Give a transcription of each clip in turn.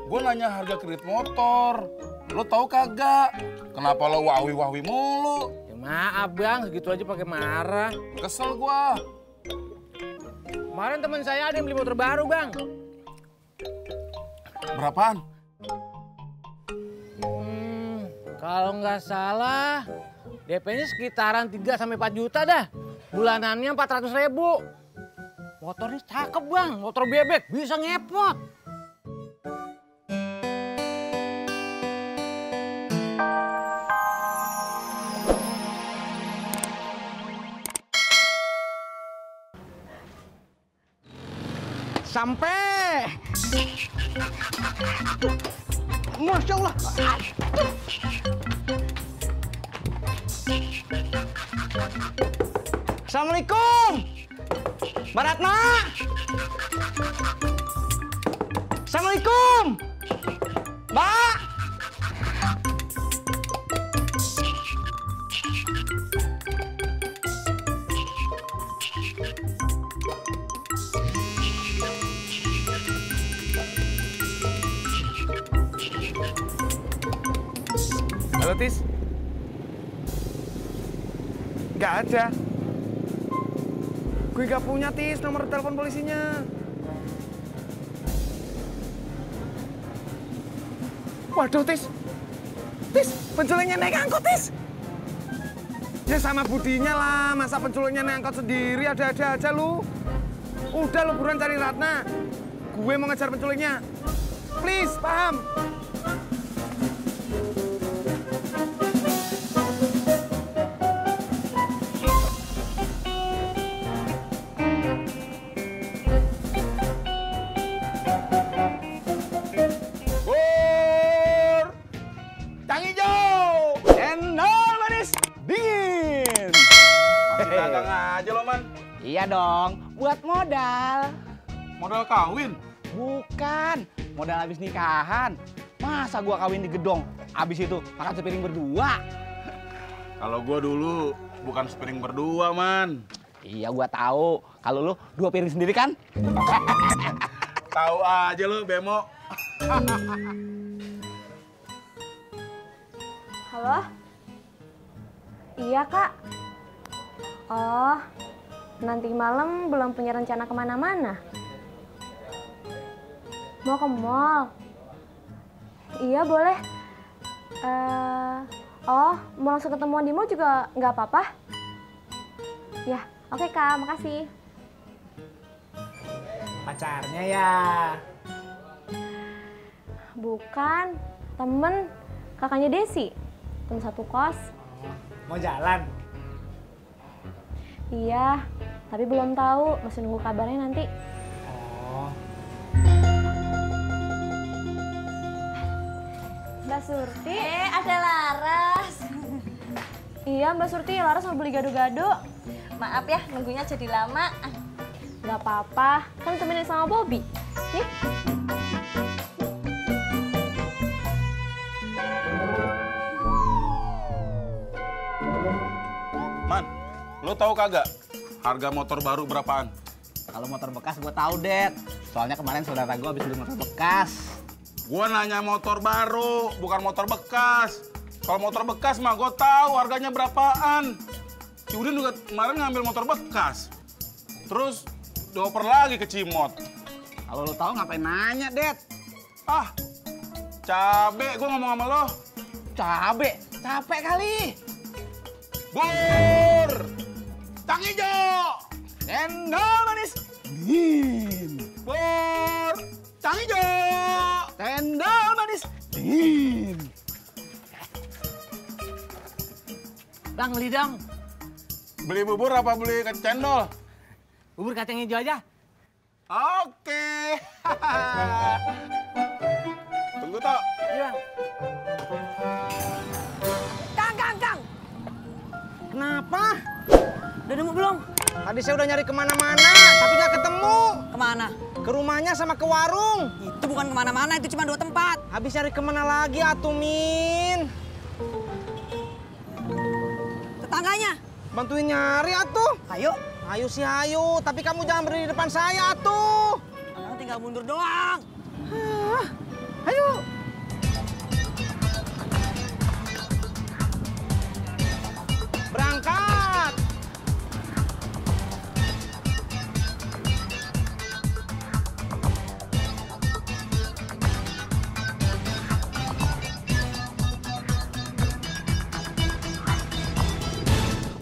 Gue nanya harga kredit motor. Lo tahu kagak? Kenapa lo wahwi-wahwi mulu? Ya maaf bang, segitu aja pakai marah. Kesel gua. Kemarin teman saya ada yang beli motor baru bang. Berapaan? Kalau nggak salah, DP-nya sekitaran 3-4 juta dah. Bulanannya 400.000. Motornya cakep bang, motor bebek, bisa ngepot. Sampai. Masya Allah. Assalamualaikum. Mbak Ratna. Assalamualaikum. Mbak. Halo Tis. Nggak ada. Gue nggak punya Tis nomor telepon polisinya. Waduh Tis. Tis, penculiknya naik angkot Tis. Ya sama budinya lah, masa penculiknya naik angkot sendiri, ada-ada aja lu. Udah lu buruan cari Ratna. Gue mau ngejar penculiknya. Please, paham? Dagang aja lo, Man. Iya dong, buat modal. Modal kawin? Bukan, modal habis nikahan. Masa gua kawin di gedong, habis itu makan sepiring berdua. Kalau gua dulu bukan sepiring berdua, Man. Iya gua tahu. Kalau lu 2 piring sendiri kan? Tahu aja lo, Bemo. Halo? Iya, Kak. Oh, nanti malam belum punya rencana kemana-mana? Mau ke mall? Iya, boleh. Oh, mau langsung ketemuan di mall juga nggak apa-apa? Ya, oke Kak, makasih. Pacarnya ya? Bukan, temen. Kakaknya Desi, temen satu kos. Mau jalan? Iya, tapi belum tahu, masih nunggu kabarnya nanti. Oh. Mbak Surti. Ada Laras. Iya, Mbak Surti, Laras mau beli gado-gado. Maaf ya, nunggunya jadi lama. Gak apa-apa, kan temenin sama Bobby. Nih. Man, lo tahu kagak harga motor baru berapaan? Kalau motor bekas gue tahu, Det. Soalnya kemarin saudara gue habis beli motor bekas. Gua nanya motor baru, bukan motor bekas. Kalau motor bekas mah gue tahu harganya berapaan. Si Udin juga kemarin ngambil motor bekas. Terus dioper lagi ke Cimot. Kalau lo tahu ngapain nanya, Det? Ah, cabe gue ngomong sama lo. Cabe, capek kali. Bur, tang hijau, Cendol manis dingin. bur, tang hijau. Cendol manis dingin. Bang, beli dong. Beli bubur apa beli cendol? Bubur kacang hijau aja. Oke. Tunggu Tok. Iya. Kang. Kenapa? Udah nemu belum? Tadi saya udah nyari kemana-mana, tapi nggak ketemu. Kemana? Ke rumahnya sama ke warung. Itu bukan kemana-mana, itu cuma 2 tempat. Habis nyari kemana lagi, atuh Min? Tetangganya. Bantuin nyari, atuh. Ayo. Ayo sih, ayo. Tapi kamu jangan berdiri di depan saya, atuh. Kamu tinggal mundur doang. Ayo. Berangkat.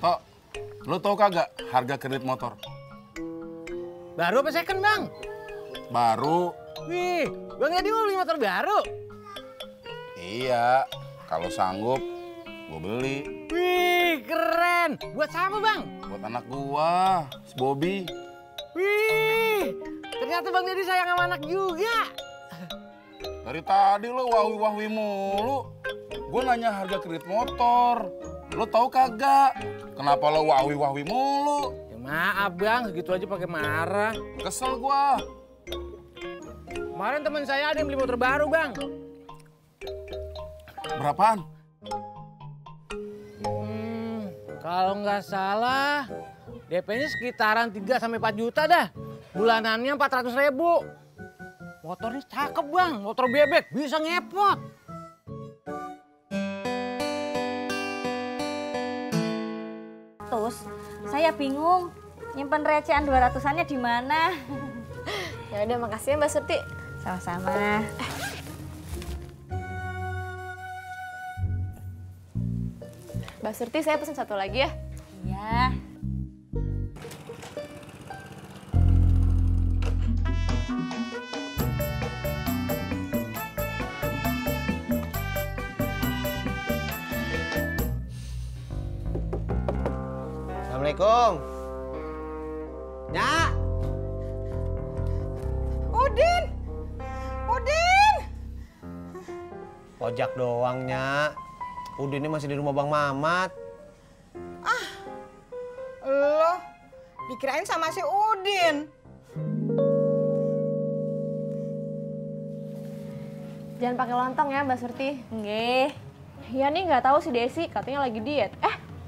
Tok, lo tau kagak harga kredit motor? Baru apa second, Bang? Baru. Wih, Bang Edi mau beli motor baru? Iya, kalau sanggup gue beli. Wih, keren. Buat siapa, Bang? Buat anak gua, si Bobby. Wih, ternyata Bang Edi sayang sama anak juga. Dari tadi lo wahwi-wahwi mulu. Gue nanya harga kredit motor. Lo tahu kagak? Kenapa lo wahwi-wahwi mulu? Ya maaf, Bang, segitu aja pakai marah. Kesel gua. Kemarin teman saya ada yang beli motor baru, Bang. Berapaan? Kalau nggak salah, DP-nya sekitaran 3 sampai 4 juta dah. Bulanannya 400.000. Motornya cakep, Bang. Motor bebek, bisa ngepot. Terus, saya bingung. Nyimpen recehan 200-annya di mana? Ya udah, makasih ya Mbak Surti. Sama-sama. Mbak Surti, saya pesen satu lagi ya. Iya. Assalamualaikum. Nyak. Udin! Udin! Ojak doang, Nyak. Udin ini masih di rumah Bang Mamat. Lo dikirain sama si Udin. Jangan pakai lontong ya Mbak Surti. Nggih. Iya nih, nggak tahu si Desi katanya lagi diet.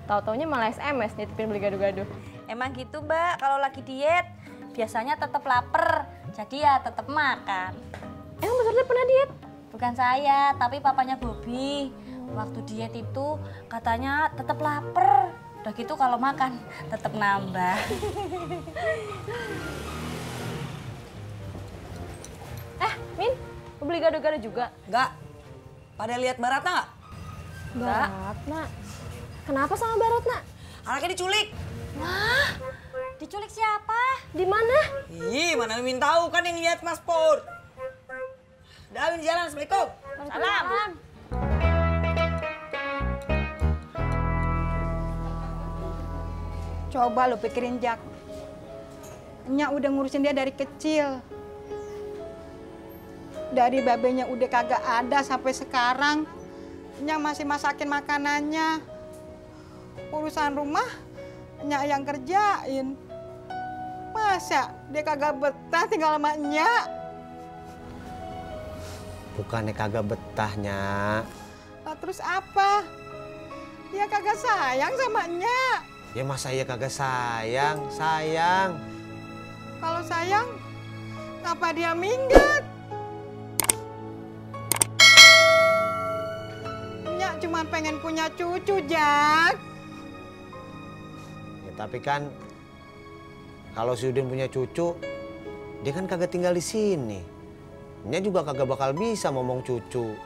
Tahu-taunya malah SMS nitipin beli gado-gado. Emang gitu, Mbak. Kalau lagi diet, biasanya tetap lapar. Jadi ya tetap makan. Emang Mbak Surti pernah diet? Bukan saya, tapi papanya Bobby. Waktu diet itu katanya tetap lapar. Udah gitu kalau makan tetap nambah. Min, mau beli gado-gado juga? Enggak. Pada lihat Mbak Ratna nggak? Enggak. Ratna. Kenapa sama Mbak Ratna? Anaknya diculik. Wah, diculik siapa? Di mana? Ih, mana Min tahu kan yang lihat Mas Pur. Dah, Min jalan. Assalamualaikum. Salam. Coba lo pikirin, Jak. Nyak udah ngurusin dia dari kecil. Dari babenya udah kagak ada sampai sekarang. Nyak masih masakin makanannya. Urusan rumah, Nyak yang kerjain. Masa dia kagak betah tinggal sama Nyak? Bukannya kagak betah, Nyak. Lah terus apa? Dia kagak sayang sama Nyak. Ya masa iya kagak sayang? Sayang. Kalau sayang, ngapa dia minggat? Nyak cuma pengen punya cucu, Jak. Ya, tapi kan kalau si Udin punya cucu, dia kan kagak tinggal di sini. Nya juga kagak bakal bisa ngomong cucu.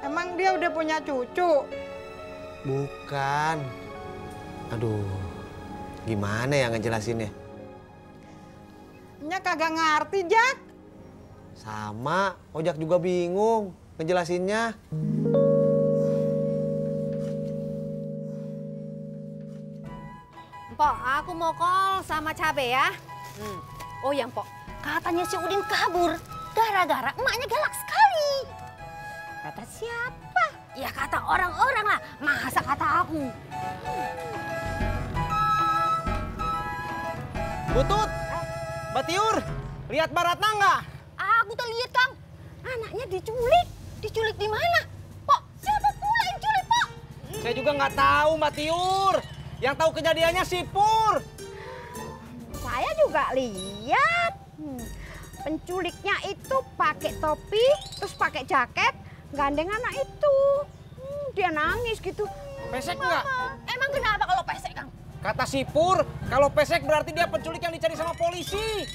Emang dia udah punya cucu? Bukan. Aduh, gimana ya ngejelasinnya? Nyak kagak ngerti, Jak. Sama, Ojak juga bingung ngejelasinnya. Mpok, aku mau call sama Cabe ya. Oh ya Mpok, katanya si Udin kabur gara-gara emaknya galak sekali. Kata siapa? Ya kata orang-orang lah, masa kata aku. Butut, Mbak Tiur, lihat Mbak Ratna nggak? Aku tuh lihat Kang, anaknya diculik. Diculik di mana? Pok, siapa pula yang culik, Pok? Saya juga nggak tahu, Mbak Tiur. Yang tahu kejadiannya si Pur. Saya juga lihat. penculiknya itu pakai topi, terus pakai jaket, gandeng anak itu. Dia nangis gitu. Pesek nggak? Emang kenapa kalau pesek, Kang? Kata si Pur, kalau pesek berarti dia penculik yang dicari sama polisi.